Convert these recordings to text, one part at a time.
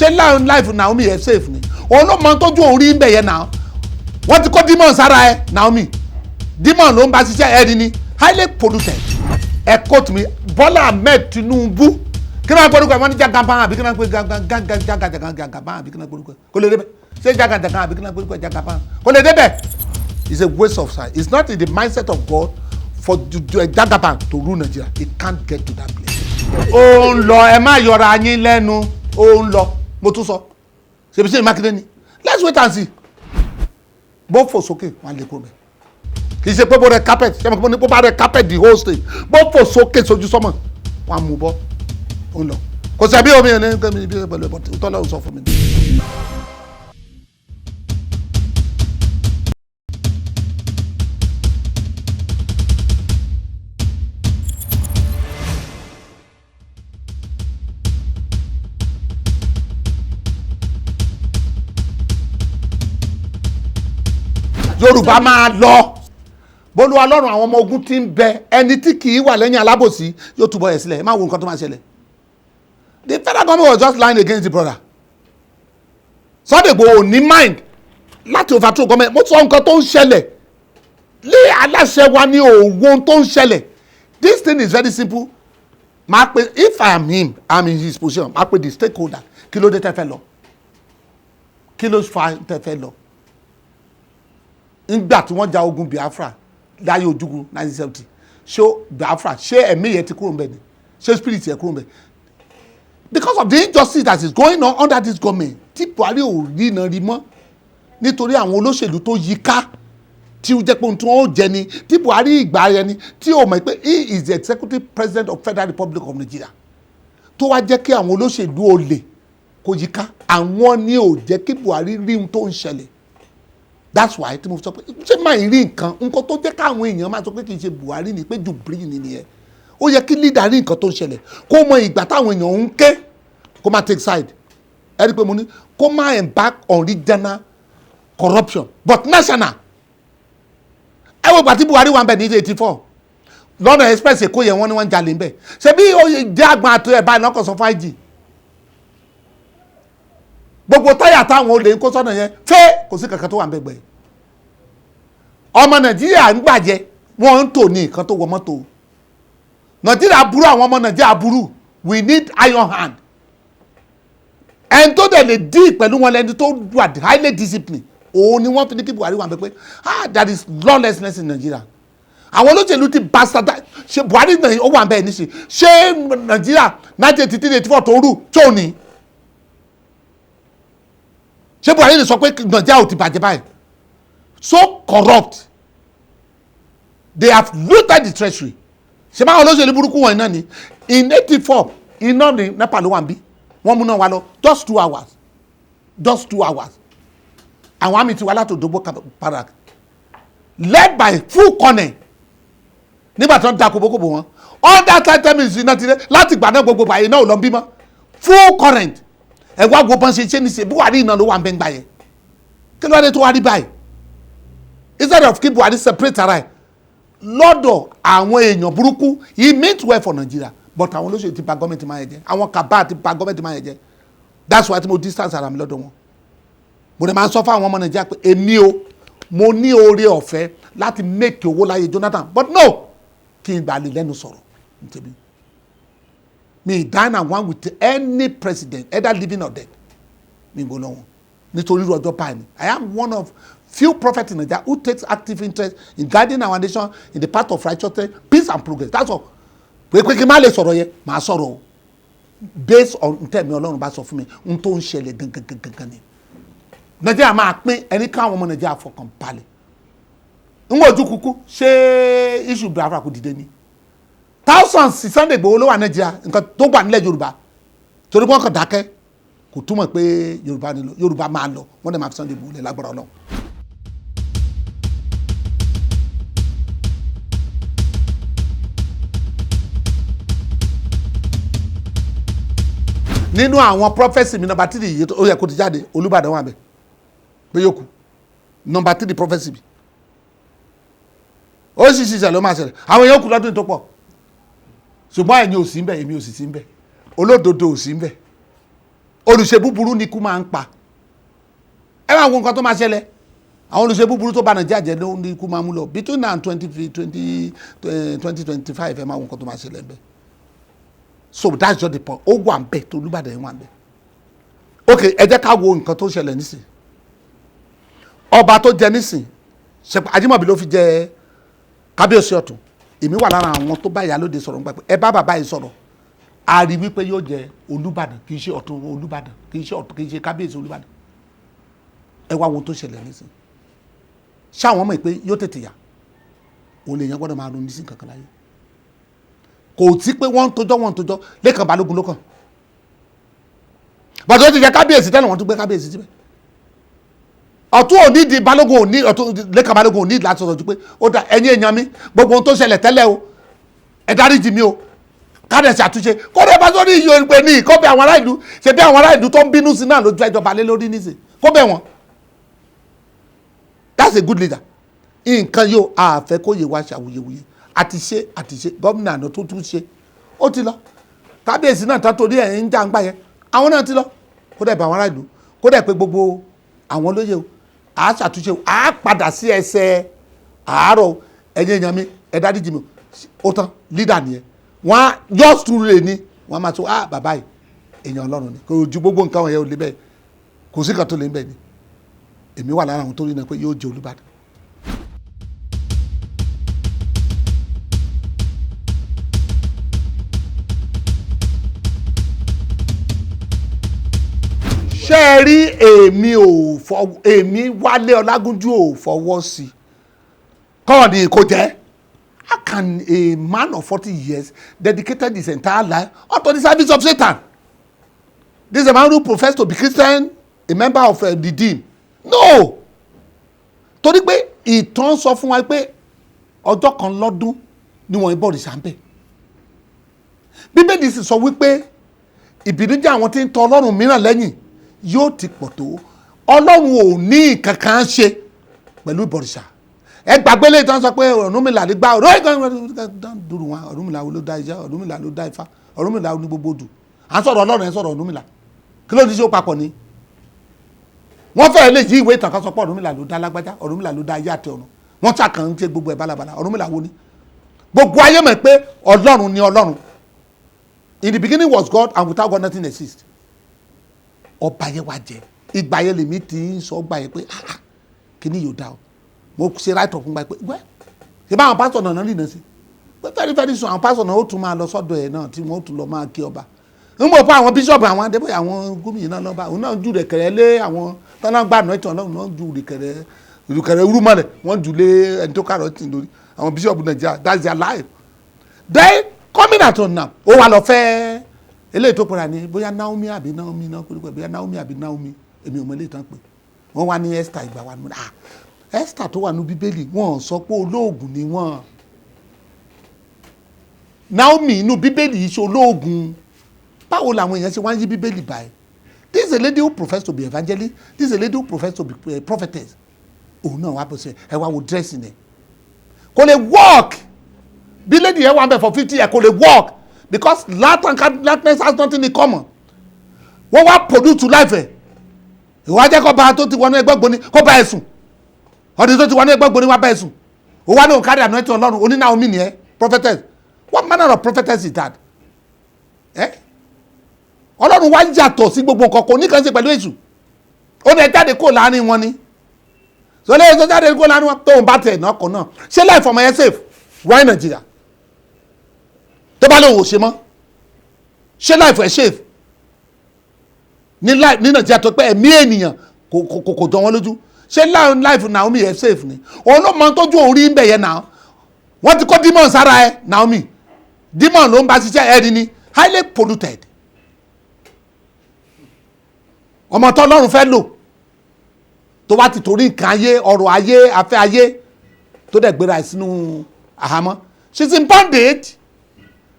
Ṣé life Naomi ẹ̀ safe ni? Òun ló mọ tójú òun rí ń bẹ̀ yẹn náà. Wọ́n ti kó demon sára ẹ. Naomi, demon ló ń bá ṣiṣẹ́ ẹ ní highly polluted. Ẹ quote mi, Bọ́lá Ahmed Tinubu, kí ló ń gbórúkọ ẹ? Wọ́n ní Jagaban àbí kí ló ń pè Jagaban àbí kí ló ń gbórúkọ ẹ? Kò lè débẹ̀. Ṣé Jagajagan àbí kí ló ń gbórúkọ ẹ? Jagaban kò lè débẹ̀. It's a waste of time. It's not in the mindset of God for Jagaban to rule Nigeria. He can't get to that place. Ó ń lọ, ẹ má yọra yín lẹ́nu. Ó ń lọ, mo tún sọ, ṣèbí ṣe Mákindé ni. Let's wait and see. Bó fò sókè, wọn lè kúrò bẹ́ẹ̀. Kì í ṣe pé bó rẹ carpet, ṣé mo ní bó bá rẹ carpet the whole state, bó fò sókè sójú sọ́mọ̀, wọn á mú bọ́. Ó ń lọ, kò sí àbí omi ẹ̀ ní bí pẹ̀lú ẹ̀bọ̀n tọ́lá sọ fún mi. Yorùbá máa lọ. Bólúwa Lọ́rùn àwọn ọmọ ogun tí ń bẹ, ẹni tí kì í wà lẹ́yìn alábòsí yóò túbọ̀ ẹ̀ sílẹ̀. Ẹ má wo nǹkan tó máa ṣẹlẹ̀. The federal government was just lying against the brother. Sunday Igboho ò ní mind láti overthrow government. Mo sọ nǹkan tó ń ṣẹlẹ̀ lé aláṣẹ wa ní òwò tó ń ṣẹlẹ̀. This thing is very simple. Máa pe, if I am him, I am in his position, máa pe the stakeholder. Kí ló dé tẹ́ fẹ́ lọ? Kí ló fa tẹ́ fẹ́ lọ? Nígbà tí wọ́n ja ogun Biafra láyé Ojukwu 1970, ṣé Biafra, ṣé ẹ̀mí yẹn ti kúrò ń bẹ̀ ni? Ṣé spirit yẹn kúrò ń bẹ̀? Because of the injustice that is going on under this government, tí Buhari ò rí iná rí mọ́ nítorí àwọn olóṣèlú tó yí ká, tí ó jẹ́ pé ohun tí wọ́n ó jẹ ni, tí Buhari ìgbà yẹn ni, tí ó mọ̀ pé he is the executive president of Federal Republic of Nigeria, tó wá jẹ́ kí àwọn olóṣèlú olè kó yí ká, àwọn ni ò jẹ́ kí Buhari rí ohun tó ń ṣẹlẹ̀. That's why tí mo sọ pé ṣé máa rí nǹkan, nǹkan tó jẹ́ káwọn èèyàn máa sọ pé kì í ṣe Buhari ni, pé Jubril ni nìyẹn. Ó yẹ kí leader rí nǹkan tó ń ṣẹlẹ̀, kó mọ ìgbà táwọn èèyàn ń ké, kó má take side. Ẹ rí i pé mo ní kó má embark on regional corruption but national. Ẹ wo ìgbà tí Buhari wà ń bẹ̀ ní 84, lọ́nà express Èkó yẹn, wọ́n ní wọ́n ń jalè ń bẹ̀. Ṣé bí ó jẹ́ àgbọn àti ẹ̀ báyìí lọ́kàn sọ fún IG, gbogbo táyà táwọn olè ń kó sọ́nà yẹn fẹ́, kò sí kankan tó wà ń bẹ̀ gbẹ̀yìn. Ọmọ Nàìjíríà ń gbàjẹ́, wọ́n ń tò ní nǹkan tó wọ mọ́tò. Nàìjíríà burú, àwọn ọmọ Nàìjíríà burú. We need iron hand. Ẹni tó dẹ̀ lè deal pẹ̀lú wọn lẹni tó wà highly disciplined. Òun ni wọ́n fi ní kí Buhari wà pé, ah, there is lawlessness in Nigeria. Àwọn olóṣèlú ti bastard. Ṣe Buhari náà ó wà bẹ́ẹ̀ níṣe? Ṣé Nàìjíríà 1983, 84 tó rù tó ní, ṣé Buhari lè sọ pé Nàìjíríà ò ti bàjẹ́ báyìí? So corrupt, they have looted the treasury. Ṣé báwọn olóṣèlú burúkú wọ̀nyí náà ni? In 84, iná ní NEPA ló wà ń bí, wọ́n múná wa lọ just 2 hours, just 2 hours. Àwọn army ti wá láti Òdògbó barrack led by full colonel. Nígbà tí wọ́n da kòbókòbó wọn, under 10 minutes, iná ti dé. Láti ìgbà náà, gbogbo báyìí náà ò lọ bímọ, full current. Ẹ wá wo bọ́n ṣe ṣe ní ṣe. Buhari iná ló wà ń bẹ́ ń gbà yẹn. Kí ló dé tó wá rí báyìí? Instead of kí Buhari separate ara ẹ̀ lọ́dọ̀ àwọn èèyàn burúkú, he meant well for Nigeria, but àwọn olóṣèlú ti bà gọ́ọ̀mẹ̀ntì máa yẹ jẹ́, àwọn kaba ti bà gọ́ọ̀mẹ̀ntì máa yẹ jẹ́. That's why tí mo distance ara mi lọ́dọ̀ wọn. Mo dẹ̀ máa ń sọ fún àwọn ọmọ Nàìjíríà pé èmi o, mo ní oore ọ̀fẹ́ láti make owó láyé Jonathan, but no, kí n gbà lè lẹ́nu sọ̀rọ̀ nítorí mi dine and one with any president, either living or dead. Mi gbọ́ lọ́wọ́ nítorí irú ọjọ́ báyìí ni. I am one of few prophets in Nigeria who takes active interest in guiding our nation in the path of righteousness, peace and progress. That's all. Pé pé kí n má lè sọ̀rọ̀ yẹn, màá sọ̀rọ̀ o, based on ntẹ̀mí Ọlọ́run bá sọ fún mi n tó ń ṣẹlẹ̀ gangan gangan ni. Nàìjíríà máa pín ẹni káwọn ọmọ Nàìjíríà fọkàn balẹ̀. Ń wọ́n ojú kúkú ṣé issue Biafra kò dìde ni? Thousands Sunday Igboho ló wà Nàìjíríà. Nǹkan tó wà nílẹ̀ Yorùbá, torí wọ́n kàn dákẹ́, kò túmọ̀ pé Yorùbá ni lọ. Yorùbá máa lọ, wọ́n dẹ̀ máa fi Sunday Igboho lẹ̀ lágbára Ọlọ́run. Nínú àwọn prophecy mi, number 3 yìí, ó yẹ kó ti jáde. Olúbàdàn wà bẹ́ẹ̀ pé yóò kú. Number 3 prophecy mi, ó sì ṣiṣẹ́ ló máa ṣẹlẹ̀. Àwọn èèyàn kú lọ́dún tó pọ̀, ṣùgbọ́n ẹ̀yin ò sí ń bẹ̀, èmi ò sì sí ń bẹ̀, olódodo ò sí ń bẹ̀. Olùṣe búburú ni ikú máa ń pa. Ẹ máa wo nǹkan tó máa ṣẹlẹ̀. Àwọn olùṣe búburú tó bá Nàìjíríà jẹ́ ló ní ikú máa mú lọ between now and 2025. Ẹ máa wo nǹkan tó máa ṣẹlẹ̀ bẹ́ẹ̀. So that's just the point. Ó wà ń bẹ̀ tó Olúbàdàn yẹn wà ń bẹ̀. Ok, ẹ jẹ́ ká wo nǹkan tó ṣẹlẹ̀ nísìn. Ọba tó jẹ nísìn, Ajímọ̀bí ló fi jẹ kábíyèsí ọ̀tún. Èmi wà lára àwọn tó bá ìyálóde sọ̀rọ̀ nípa pé ẹ bá bàbá yìí sọ̀rọ̀, a rí wípé yóò jẹ Olúbàdàn, kì í ṣe ọ̀tún Olúbàdàn, kì í ṣe ọ̀tún, kì í ṣe kábíyèsí Olúbàdàn. Ẹ wá wo tó ṣẹlẹ̀ nísìn. Ṣáwọn mọ̀ pé yóò tètè yà? Òun lè yẹn gbọ́dọ̀ máa ronú sí kankan láyé. Kò tí pé wọ́n ń tojọ́, wọ́n ń tojọ́. Lékan Balógun ló kàn bàtà ó ti jẹ kábíyèsí tẹ́lẹ̀, wọ́n tún gbé kábíyèsí síbẹ̀. Ọ̀tún òní di Balógun òní ọ̀tún Lékan Balógun òní láti sọ̀rọ̀ ju pé ó da ẹ̀yin èèyàn mi, gbogbo ohun tó ṣẹlẹ̀ tẹ́lẹ̀ o, ẹ dáríjì mi o, kádẹ̀sì àtúnṣe kó dé bá sórí iye ìpè ní ìkọ́bẹ̀ àwọn ará ìlú. Ṣe bí àwọn ará ìlú tó ń bínú sí náà lójú ẹjọba lé lórí nísìn, kó bẹ̀ wọ́n. That's a good leader. Nǹkan yóò àfẹ́ kó yẹ wá ṣàwuyewuye. Àti ṣe, àti ṣe gómìnà àná tó tún ṣe, ó ti lọ. Kábíyèsí náà tán torí ẹ̀ ń jà ń gbà yẹn, àwọn náà ti lọ. Kó dẹ̀ bá àwọn ará ìlú, kó dẹ̀ pé gbogbo àwọn olóyè o, à á ṣàtúnṣe o, à á padà sí ẹsẹ̀ àárọ̀ o. Ẹ̀yin èèyàn mi, ẹ dáríjì mi o. Ó tán, leader nìyẹn. Wọ́n á just truly ní wọ́n á máa tó, ah, bàbá yìí, èèyàn Ọlọ́run ni. Kò ju gbogbo nǹkan wọ̀nyẹn ò lè bẹ́ẹ̀, kò sí kan tó lè ń bẹ́ẹ̀ ni. Èmi wà lára àwọn tó rí náà pé yóò jẹ Olúbàdàn. Ṣé ẹ rí, èmi ò fọ, èmi Wálé Ọlágúnjú ò fọwọ́ sí kọ́ ni kò jẹ́. How can a man of 40 years dedicated his entire life unto the service of Satan? This is a man who profess to be Christian, a member of the Redeem. No, torí pé ìtàn sọ fún wa pé ọjọ́ kan lọ́dún ni wọ́n bọ̀ òrìṣà ń bẹ̀. Bíbélì sì sọ wípé ìbìnújẹ́ àwọn tí ń tọ Ọlọ́run mìíràn lẹ́yìn yóò ti pọ̀ tó. Ọlọ́run ò ní nǹkan kan ṣe pẹ̀lú ìbọ̀rìṣà. Ẹ gbàgbé lè tán sọ pé Ọ̀rúnmìlà lè gbá ọ̀rọ̀ dúró wọn. Ọ̀rúnmìlà ló dá iṣẹ́, Ọ̀rúnmìlà ló dá Ifá, Ọ̀rúnmìlà ní gbogbo odù. À ń sọ̀rọ̀ Ọlọ́run, ẹ̀ sọ̀rọ̀ Ọ̀rúnmìlà. Kí ló ti ṣe ó papọ̀ ni? Wọ́n fẹ́ẹ́ lè yí ìwé ìtàn kan sọ pé Ọ̀rúnmìlà ló dá lágbájá, Ọ̀rúnmìlà ló dá ayé àti ọ̀run. Wọ́n ṣàkàn ń ṣe gbogbo ẹ̀ bálabàla. Ọ̀rúnmìlà wo ni? Gbogbo ayé mọ̀ pé Ọlọ́run ni Ọlọ́run. In the beginning was God, and without God nothing exists. Ọba yẹn wá jẹ. Ìgbà yẹn lèmi ti ń sọ gbà yẹn pé, ah ah, kíní yóò dá o. Mo ṣe right of gbà pé wẹ́ ṣe bá àwọn pásítọ̀ náà rìnà sí pé very very soon, àwọn pásítọ̀ náà ó tún máa lọ sọ́dọ̀ ẹ̀ náà, tí wọ́n ó tún lọ máa kí ọba ń bọ̀ fún àwọn bíṣọ̀bù, àwọn Adébóyè, àwọn gómìnà náà lọ́ba. Òun náà ju rẹ̀kẹ̀rẹ̀ lé àwọn tọ́lá gbà náà ìtàn náà, ju rẹ̀kẹ̀rẹ̀ rẹ̀kẹ̀rẹ̀ rúmọ̀lẹ̀, wọ́n jù lé ẹni tó kàrọ̀ tì lórí. Àwọn bíṣọ̀bù Nàìjíríà, that's their life. Then coming out on now, ó wà lọ fẹ́ eléyìí tó pera ní bóyá Naomi àbí Naomi náà kúrò pé bóyá Naomi àbí Naomi, èmi ò mọ eléyìí tán pé wọ́n wá ní Esther. Ìgbà wa ní, ah, Esther tó wà ní Bíbélì, wọ́n sọ pé olóògùn ni wọ́n. Naomi inú Bíbélì yìí ṣe olóògùn. Báwo làwọn èèyàn ṣe wá ń yí Bíbélì báyìí? This is a lady who profess to be evangelist. This is a lady who profess to be prophetess. Òun náà wá bó ṣe, ẹ wá wo dressing ẹ, kò lè work. Bí lady yẹn wà bẹ̀ for 50 years, kò lè work, because light and darkness has nothing in common. Wọ́n wá produce to life ẹ̀. Ìwà jẹ́ kó bá tó ti wọnú ẹgbẹ́ gbóni kó bá ẹ̀ sùn. Ọdún tó ti wọnú ẹgbẹ́ gbóni wá bá ẹ̀ sùn, ó wá ní òun kárí anointing Ọlọ́run. Oní Naomi nìyẹn, prophetess. What manner of prophetess is that? Eh? Ọlọ́run wá yàtọ̀ sí gbogbo nǹkan, kò ní kàn ṣe pẹ̀lú èṣù. Ó ní ẹ jáde kó láàrin wọn ni sọlẹ́ ẹ jáde kó láàrin wọn. Tóun bá tẹ̀ náà kàn náà, ṣé life ọmọ yẹn safe wáyé Nàìjíríà? Tó bá lóun ò ṣe mọ́, ṣé life ẹ̀ safe ní life ní Nàìjíríà tó pé ẹ̀mí ènìyàn kò jọ wọ́n lójú? Ṣé life Naomi ẹ̀ safe ni? Òun ló mọ tójú òun rí ń bẹ̀ yẹn náà. Wọ́n ti kó demon sára ẹ. Naomi, demon ló ń bá ṣiṣẹ́. Ẹ̀rí ni highly polluted. Ọmọ tó Ọlọ́run fẹ́ lò, tó wá ti torí nǹkan ayé, ọrọ̀ ayé, afẹ́ ayé, tó dẹ̀ gbéra ẹ̀ sínú àhámọ́. She's in bondage.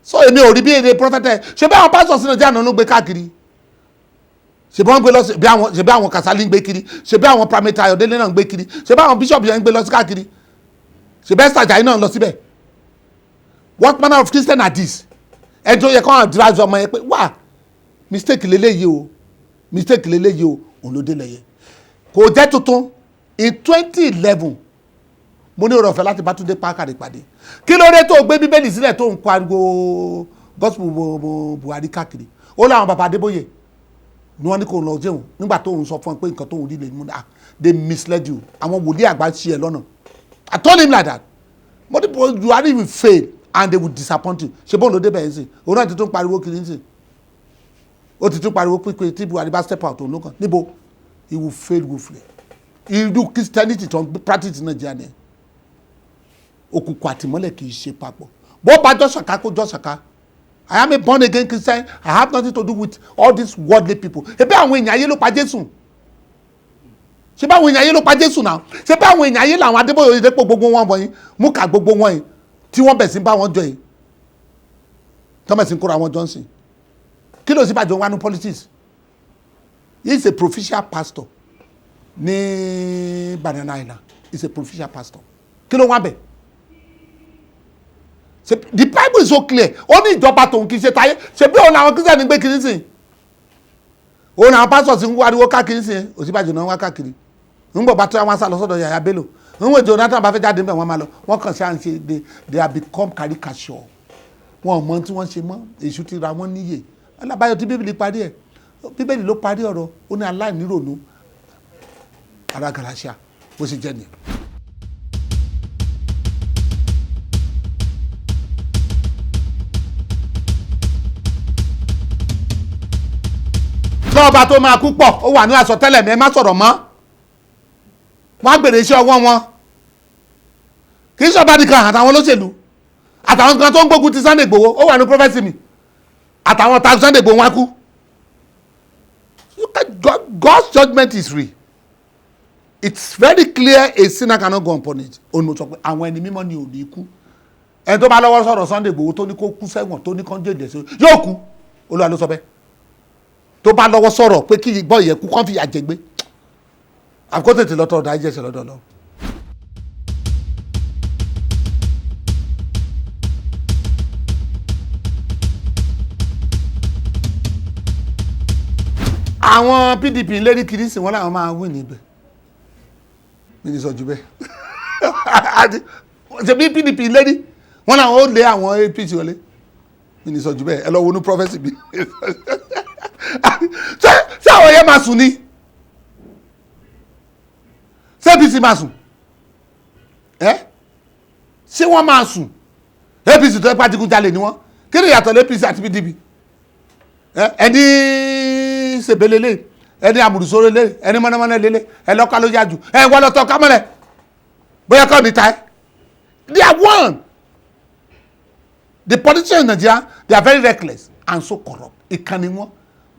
So èmi ò rí bí èdè prophet. Ṣe bí àwọn pásítọ̀ sínú ìjà náà ló gbé káàkiri? Ṣe bí wọ́n gbé lọ sí bí àwọn, ṣe bí àwọn Kasali ń gbé kiri? Ṣe bí àwọn Primate Ayọ̀délé náà ń gbé kiri? Ṣe bí àwọn bishop yẹn ń gbé lọ sí káàkiri? Ṣe bí Esther Ajayi náà ń lọ síbẹ̀? What manner of Christian are this? Ẹni tó yẹ kó àwọn advise ọmọ yẹn pé, wà, mistake lélẹ́yìí o. Mistake lélẹ́yìí o, òun ló délẹ̀ yẹ, kò jẹ́ tuntun. In 2011, mo ní ọ̀rọ̀ ọ̀fẹ́ láti bá Túndé Bákàrè pàdé. Kí ló dé tó gbé Bíbélì sílẹ̀, tó ń pariwo gospel Buhari káàkiri? Ó láwọn bàbá Adébóyè ni wọ́n ní kó lọ jẹun nígbà tó ń sọ fún ẹ pé nǹkan tó ń rí lè mú. Ah, they misled you. Àwọn wòlíì àgbà ń ṣe ẹ lọ́nà. I told him like that. Mo ní Buhari will fail and they will disappoint you. Ṣe bóun ló débẹ̀ yẹn sí? Òun náà ti tún pariwo kiri ń sìn, ó ti tún pariwo pípé tí Buhari bá step out, òun ló kàn níbo. He will fail woefully. Irú Christianity tó ń practice Nàìjíríà ni òkùnkùn àtìmọ́lẹ̀ kì í ṣe papọ̀. Bó bá jọ́sàká, kó jọ́sàká. I am a born again Christian. I have nothing to do with all these worldly people. Ebi àwọn èèyàn ayé ló pa Jésù. Ṣé báwọn èèyàn ayé ló pa Jésù náà? Ṣé báwọn èèyàn ayé làwọn Adébóyè, Oyèdépò, gbogbo wọn wọ̀nyí, mú ká gbogbo wọn yìí tí wọ́n bẹ̀ sí bá wọn jọ yìí, tọ́ bẹ̀ sí kóra wọn Johnson? Kí ló sì bàjẹ́ wọn ní politics? He is a provincial pastor ní Banana Island. He is a provincial pastor. Kí ló wá bẹ̀? The Bible is so clear. Ó ní ìjọba tòun kì í ṣe táyé. Ṣe bí òun làwọn Christian gbé kiri sí, òun làwọn pastors ń wáriwo káàkiri sí. Ọ̀ṣínbàjò náà wá káàkiri ń bọ̀ bá tó àwọn sá lọ sọ́dọ̀ Yàyà Bello. Ń wọ́n Jonathan bá fẹ́ jáde níbẹ̀, wọ́n máa lọ. Wọ́n kàn sí à ń ṣe. They have become caricature. Wọn ò mọ tí wọ́n ṣe mọ́. Èṣù ti ra wọ́n níyè. Alábàáyọ tí Bíbélì parí ẹ̀, Bíbélì ló parí ọ̀rọ̀. Ó ní aláìníròònú ará Galatia. Bó ṣe jẹ́ nìyẹn. Lọ́ọ̀bà tó máa kú pọ̀, ó wà ní àsọtẹ́lẹ̀ mi. Ẹ má sọ̀rọ̀ mọ́. Wọ́n á gbèrè iṣẹ́ ọwọ́ wọn. Kì í ṣọba nìkan, àtàwọn olóṣèlú, àtàwọn kan tó ń gbógun ti Sunday Igboho. Ó wà ní prophecy mi, àtàwọn ta Sunday Igboho, wọn á kú. God's judgment is real. It's very clear, a sinner cannot go unpunished. Òun mo sọ pé àwọn ẹni mímọ́ ni ò ní kú. Ẹni tó bá lọ́wọ́ sọ̀rọ̀ Sunday Igboho, tó ní kó kú sẹ́wọ̀n, tó ní kó jèjì sí, yóò kú. Olúwa ló sọ bẹ́ẹ̀. Tó bá lọ́wọ́ sọ̀rọ̀ pé kí gbọ́ yẹ kú, kán fìyà jẹ gbé, àfikún tètè lọ́tọ̀ ọ̀dà ẹ̀jẹ̀ lọ́dọ̀ lọ. Àwọn PDP ń lérí kiri sí wọn làwọn máa wí níbẹ̀. Mi ní sọ jù bẹ́ẹ̀. Ṣe bí PDP lérí wọn làwọn ó lé àwọn APC wọlé. Mi ní sọ jù bẹ́ẹ̀. Ẹ lọ wo ní prophecy mi. Ṣé àwọn yẹn máa sùn ni? Ṣé APC máa sùn ẹ? Ṣé wọ́n máa sùn? APC tó ẹ pàtíkùjalè ni wọ́n. Kí ni ìyàtọ̀ lé APC àti PDP? Ẹni ṣèbélélé, ẹni àmùrùsóró lé, ẹni mọ́nàmọ́ná lélẹ̀, ẹ lọ́ka ló yá jù, ẹ wọ́n lọ́tọ̀ kámọ́lẹ̀ bóyá kọ́ ní ta ẹ́. They are one. The politicians in Nigeria, they are very reckless and so corrupt. Ìkànnì wọn.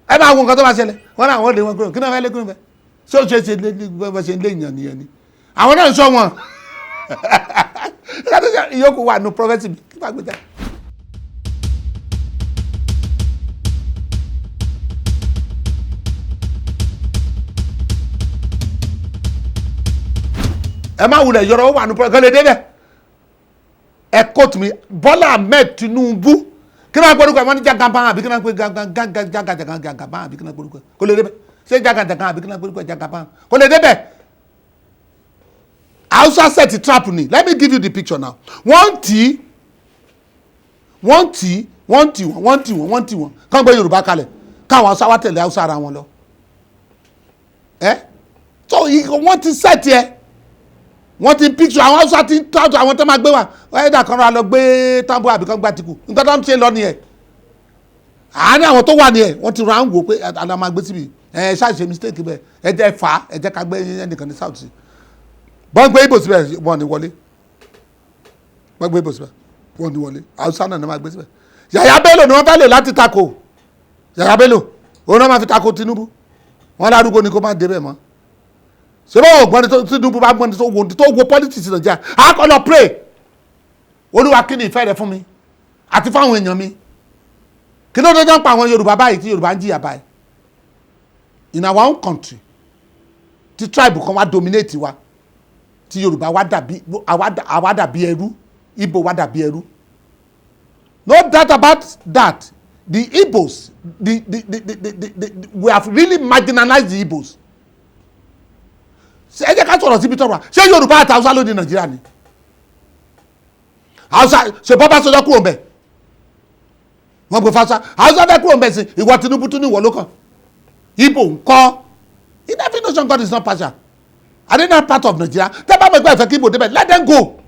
Ẹ máa wo nǹkan tó bá ṣẹlẹ̀. Wọn náà wọ́n lé wọn kúrò. Kí náà fẹ́ lé kúrò fẹ́? Ṣé ó ṣe é ṣe lé bá ṣe ń lé èèyàn nìyẹn ni? Àwọn náà ń sọ wọn. Ìyókù wà nù prophecy mi kí wàá gbé jáde. Ẹ má wulẹ̀ yọrọ. Ó wà ní pọ̀lọ́kọ́ lè débẹ̀. Ẹ quote mi, Bọ́lá Ahmed Tinubu. Kí náà gbórúkọ ẹ? Wọ́n ní Jagaban àbí kí náà pé Jagaban àbí kí náà gbórúkọ ẹ? Kò lè débẹ̀. Ṣé Jagajagan àbí kí náà gbórúkọ ẹ? Jagaban kò lè débẹ̀. Hausa set trap ni. Let me give you the picture now. Wọ́n tì í, wọ́n tì í, wọ́n tì wọ́n, wọ́n tì wọ́n, wọ́n tì wọ́n kán gbé Yorùbá kalẹ̀, káwọn Hausa wá tẹ̀lé Hausa ara wọn lọ. Ẹ so wọ́n ti set ẹ, wọ́n ti picture àwọn Hausa ti ń tọ́jú àwọn tó máa gbé wa. Ẹ̀dà kan ra lọ gbé tambo àbí kan gba tìkù. Nǹkan tó ń ṣe lọ nìyẹn. Àárín àwọn tó wà nìyẹn, wọ́n ti ra ń wò pé àná máa gbé síbi. Ẹ ṣáà ṣe mistake bẹ́ẹ̀. Ẹ jẹ́ fà á, ẹ jẹ́ ká gbé ẹnìkan ní south sí. Bọ́n gbé Ìgbò síbẹ̀, wọ́n ní wọlé. Wọ́n gbé Ìgbò síbẹ̀, wọ́n ní wọlé. Haúsá náà ní máa gbé síbẹ̀. Yàyà Bello ni wọ́n fẹ́ lò láti tako. Yàyà Bello òun náà máa fi tako Tinubu. Wọ́n lárúgbó ni, kó má débẹ̀ mọ́. Ṣé báwo gbọ́n ni Tinubu bá gbọ́n ni tó wo politics Nàìjíríà? A kọ́ lọ pray. Olúwa, kí ni ìfẹ́ rẹ fún mi àti fáwọn èèyàn mi? Kí ló dé tó ń pa àwọn Yorùbá báyìí, tí Yorùbá ń jìyà báyìí in our own country, tí tribe kan wá dominate wa, tí Yorùbá wá dàbí àwa dàbí ẹrú, Ìgbò wá dàbí ẹrú? No doubt about that. The Igbos, the we have really marginalized the Igbos. Ṣé ẹ jẹ́ ká sọ̀rọ̀ síbi tọrọ? Ṣé Yorùbá àti Hausa ló ní Nàìjíríà ni? Hausa ṣe bọ́ bá sọjọ́ kúrò mbẹ̀, wọ́n gbé fásá. Hausa fẹ́ kúrò mbẹ̀ sí. Ìwọ Tinubu tún ní ìwọ ló kàn. Igbo ńkọ́? In every nation, God is not partial. Are they not part of Nigeria? Tẹ́ bá mọ̀ ẹgbẹ́ ìfẹ́ kí Igbo débẹ̀, let them go.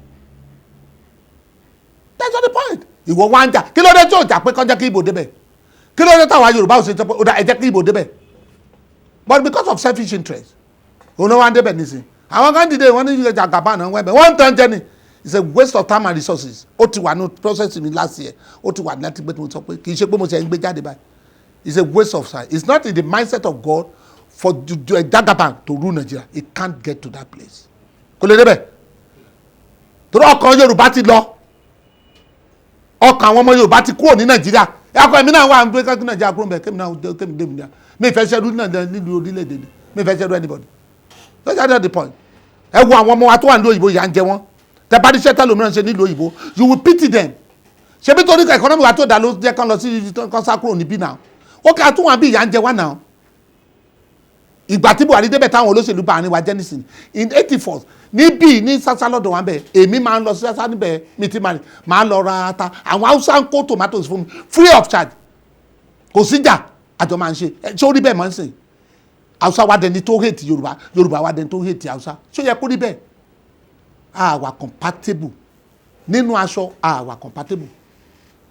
That's not the point. Ìwọ wá ń jà. Kí ló dé tí ò jà pé kán jẹ́ kí Igbo débẹ̀? Kí ló dé táwa Yorùbá ò ṣe sọ pé ó dá, ẹ jẹ́ kí Igbo débẹ̀? But because of selfish interest, òun ló wá ń débẹ̀ nísìn. Àwọn kan dìde, wọ́n ní ilẹ̀ jàgàbá náà wẹ́bẹ̀, wọ́n ń tàn jẹ́ ni. It's a waste of time and resources. Ó ti wà ní process mi last year. Ó ti wà láti gbé tí mo sọ pé kì í ṣe pé mo ṣe ń gbé jáde báyìí. It's a waste of time. It's not in the mindset of God for the Jagaban to rule Nigeria. It can't get to that place. Kò lè débẹ̀ torí ọkàn Yorùbá ti lọ. Ọkàn àwọn ọmọ Yorùbá ti kúrò ní Nàìjíríà. Ẹkọ èmi náà wà ń gbé kí Nàìjíríà kúrò mbẹ, kémi náà kémi dé mi náà. Mi fẹ́ ṣẹ́rú nílùú orílẹ̀-èdè ni mi fẹ́ ṣẹ́rú anybody. That's not the point. Ẹ wo àwọn ọmọ wa tó wà nílùú òyìnbó, ìyà ń jẹ wọ́n. Tẹ bá níṣẹ́ tẹ́lòmíràn ṣe nílùú òyìnbó, you will pity them. Ṣebí torí economy wa tó dá ló jẹ́ kán lọ sí, kán sá kúrò níbí náà. Ó kí a tún wà bí, ìyà ń jẹ wá náà. Ìgbà tí Buhari débẹ̀, táwọn olóṣèlú bá àárín wa jẹ́ nísìnyí. In 84 níbí ní sásá lọ́dọ̀ wa bẹ́ẹ̀, èmi máa ń lọ sí sásá níbẹ̀. Mi ti máa lọ ra ata. Àwọn Haúsá ń kó tomatoes fún mi free of charge. Kò síjà, àjọ máa ń ṣe. Ṣé ó rí bẹ́ẹ̀ máa ń sìn? Haúsá wa dẹni tó hate Yorùbá, Yorùbá wa dẹni tó hate Haúsá. Ṣé ó yẹ kó rí bẹ́ẹ̀? A wà compatible nínú aṣọ, a wà compatible.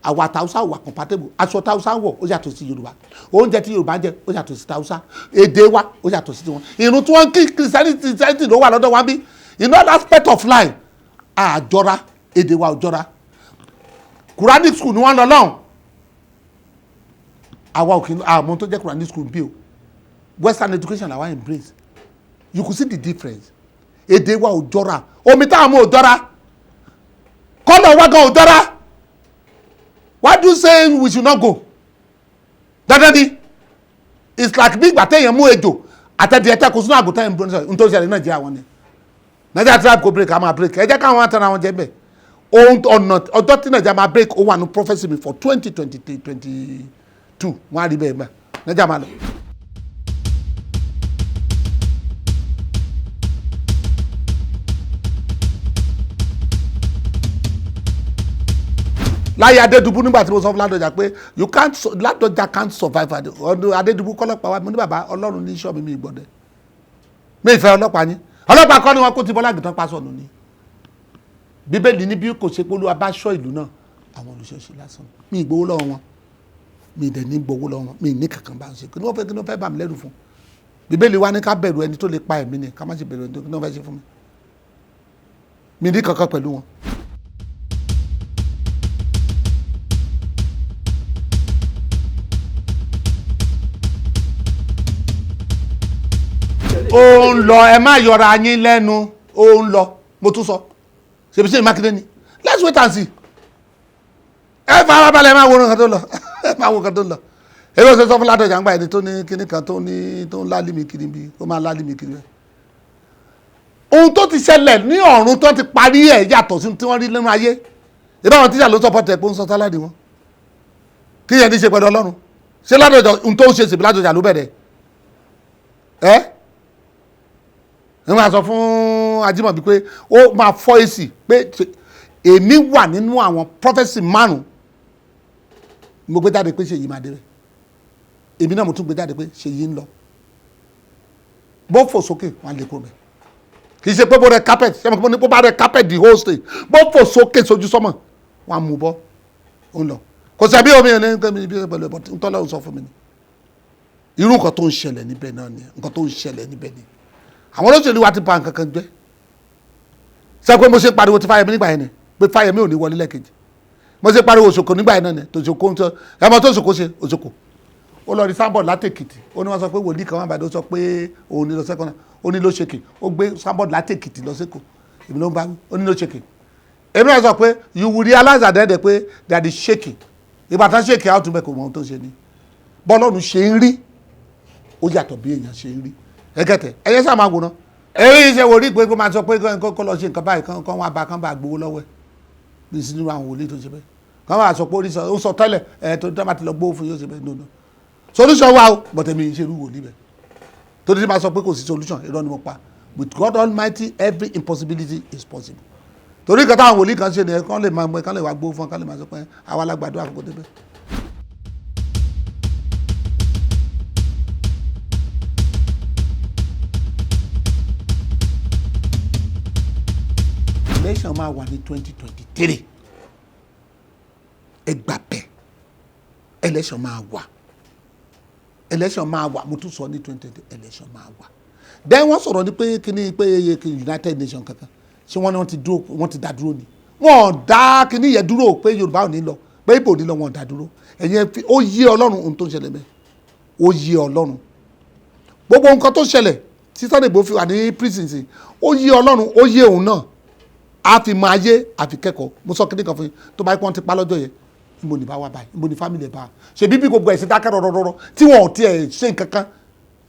Àwa tàwùsá wà compatible. Aṣọ tàwùsá wọ̀, ó yàtọ̀ sí Yorùbá. Oúnjẹ tí Yorùbá ń jẹ, ó yàtọ̀ sí tàwùsá. Èdè wa, ó yàtọ̀ sí tiwọn. Irun tí wọ́n ń kí, Christianity ló wà lọ́dọ̀ wa bí. In all aspect of life, àjọra. Èdè wa ò jọra. Quranic school ni wọ́n lọ lọ́hùn. Àwa ò kì í àmọ́ tó jẹ́ Quranic school bí o. Western education làwa embrace. You could see the difference. Èdè wa ò jọra, omi táwọn mú ò jọra, colour wa gan ò jọra. Why do you say we should not go? Dandan ni. It's like bí ìgbà téèyàn mú ejò àtẹ̀díẹ̀ tẹ́ kó sínú àgùntàn yẹn. N tó ṣẹlẹ̀ ní Nàìjíríà wọn ni Nàìjíríà tribe go break. A máa break. Ẹ jẹ́ káwọn àtàrà wọn jẹ́ bẹ́ẹ̀. Ohun ọ̀nà ọjọ́ tí Nàìjíríà máa break, ó wà ní prophecy mi for 2023, 22. Wọ́n á rí bẹ́ẹ̀ gbà Nàìjíríà máa lọ. Láyé Adédùbú, nígbà tí mo sọ fún Ládọjà pé you can't, Ládọjà can't survive ọdún Adédùbú kọ́lọ́pàá wa. Mo ní, bàbá, Ọlọ́run ní iṣọ́ mi, mi ìgbọ̀dẹ mi ìfẹ́ ọlọ́pàá yín. Ọlọ́pàá kọ́ ni wọn kó ti Bọ́lá Àgùntàn pa sọnù ni. Bíbélì ní bí kò ṣe pé Olúwa bá ṣọ́ ìlú náà, àwọn olùṣọ́ṣe lásán. Mi ìgbowó lọ́wọ́ wọn, mi dẹ̀ ní gbowó lọ́wọ́ wọn, mi ní kankan bá ń ṣe. Kí ni wọ́n fẹ́, kí ni wọ́n fẹ́ bà mí lẹ́rù fún? Bíbélì wa ní ká bẹ̀rù ẹni tó lè pa ẹ̀mí ni, ká má ṣe bẹ̀rù ẹni tó. Kí ni wọ́n fẹ́ ṣe fún mi? Mi ní kankan pẹ̀lú wọn. Ó ń lọ, ẹ má yọra yín lẹ́nu. Ó ń lọ. Mo tún sọ, ṣèbí ṣe Mákindé ni. Let's wait and see. Ẹ fara balẹ̀, ẹ máa wo nǹkan tó lọ, ẹ máa wo nǹkan tó lọ. Èyí ò ṣe sọ fún Ládọjà ńgbà ẹni tó ní kíní kan tó ní tó ń lálé mi kiri bí ó máa lálé mi kiri bẹ́ẹ̀. Ohun tó ti ṣẹlẹ̀ ní ọ̀run tó ti parí ẹ̀ yàtọ̀ sí tí wọ́n rí nínú ayé. Ìbáwọn tíṣà ló support ẹ̀ pé ó ń sọ salary wọn. Kí yẹn ní ṣe pẹ̀lú Ọlọ́run? Ṣé Ládọjà, ohun tó ń ṣe, ṣèbí Ládọjà ló bẹ̀rẹ̀ ẹ́? Ẹ máa sọ fún Ajímọ̀bí pé ó máa fọ́ èsì pé èmi wà nínú àwọn prophecy márùn mo gbé jáde pé Ṣèyí máa débẹ̀. Èmi náà mo tún gbé jáde pé Ṣèyí ń lọ. Bó fò sókè, wọn á lè kúrò bẹ́ẹ̀. Kì í ṣe pé bó rẹ carpet. Ṣé mo ní bó bá rẹ carpet the whole state, bó fò sókè sójú sọ́mọ̀, wọn á mú bọ́. Ó ń lọ. Kò sí àbí omi ẹ̀ ní bí pẹ̀lú ẹ̀bọ̀ ntọ́lọ́run sọ fún mi ni. Irú nǹkan tó ń ṣẹlẹ̀ níbẹ̀ náà ni. Nǹkan tó ń ṣẹlẹ̀ níbẹ̀ ni àwọn olóṣèlú wa ti ba nǹkan kan jẹ́. Sọ pé mo ṣe pariwo ti Fáyẹmí nígbà yẹn ni pé Fáyẹmí ò ní wọlé lẹ́ẹ̀kejì. Mo ṣe pariwo Òṣòkò nígbà yẹn náà ni. Tòṣòkò ń sọ, ẹ mọ tó Òṣòkò ṣe. Òṣòkò ó lọ rí signboard látèkìtì. Ó ní wọ́n sọ pé wòlíì kan wà bàdó, sọ pé òun ní lọ sẹ́kọ̀nà. Ó ní ló ṣèkì. Ó gbé signboard látèkìtì lọ sẹ́kọ̀. Èmi ló ń bá wí. Ó ní ló ṣèkì. Èmi náà sọ pé you will realize at the end pé they are the shaking. Ìgbà tán ṣèkì out bẹ́ẹ̀, kò mọ ohun tó ń ṣe ni. Bọ́lọ́run ṣe ń rí, ó yàtọ̀ bí èèyàn ṣe ń rí. Ẹgẹtẹ ẹyẹ sáà máa wòran. Eré iṣẹ́ wòlíì pé kó máa sọ pé kó lọ ṣe nǹkan báyìí, kán wá bá kán bá gbowó lọ́wọ́ ẹ̀ bí sínú àwọn wòlíì tó ṣe bẹ́ẹ̀. Kàn wá sọ pé orí sọ ó sọ tẹ́lẹ̀ ẹ̀ tó dábàá ti lọ gbówó fún yóò ṣe bẹ́ẹ̀. No, no, solution wà o, but èmi ṣe irú wòlíì bẹ́ẹ̀ torí tí ma sọ pé kò sí solution, irọ́ ni mo pa. With God Almighty, every impossibility is possible. Torí nǹkan táwọn wòlíì kan ṣe nìyẹn, kán lè máa kán lè wá gbówó fún, kán lè máa sọ pé àwa la gbàdúrà àkókò débẹ̀. Election máa wà ní 2023, ẹ gbà bẹ́ẹ̀. Election máa wà, election máa wà. Mo tún sọ ní 2020, election máa wà. Then wọ́n sọ̀rọ̀ ní pé kíní pé United Nations kankan, ṣé wọ́n ní wọ́n ti dúró, wọ́n ti dá dúró ni? Wọ́n dá kíní yẹn dúró pé Yorùbá ò ní lọ, pé Ìgbò ò ní lọ, wọ́n dá dúró. Ẹ̀yin ẹ fi ó yé Ọlọ́run ohun tó ń ṣẹlẹ̀ bẹ́ẹ̀, ó yé Ọlọ́run. Gbogbo nǹkan tó ṣẹlẹ̀ tí Sunday Igboho fi wà ní prison sí, ó yé Ọlọ́run, ó yé òun náà. A fi mọ ayé, a fi kẹ́kọ̀ọ́. Mo sọ kíní kan fún yín, tó bá yẹ kí wọ́n ti pa lọ́jọ́ yẹn, níbo ni bá wà báyìí? Níbo ni family ẹ̀ bá wà? Ṣe bíbí gbogbo ẹ̀sìn dákẹ́ rọ̀rọ̀rọ̀ tí wọn ò tiẹ̀ ṣe nǹkan kan,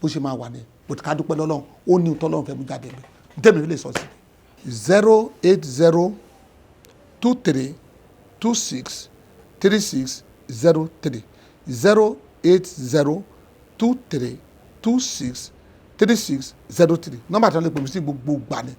bó ṣe máa wà ní bó ti ká dúpẹ́ lọ́lọ́run, ó ní tọ́lọ́run fẹ́ mú jáde bẹ́ẹ̀ tẹ́mi lè sọ sí. 08023263603, 08023263603, nọ́mbà tí wọ́n lè pè mí sí gbogbo gbà ni.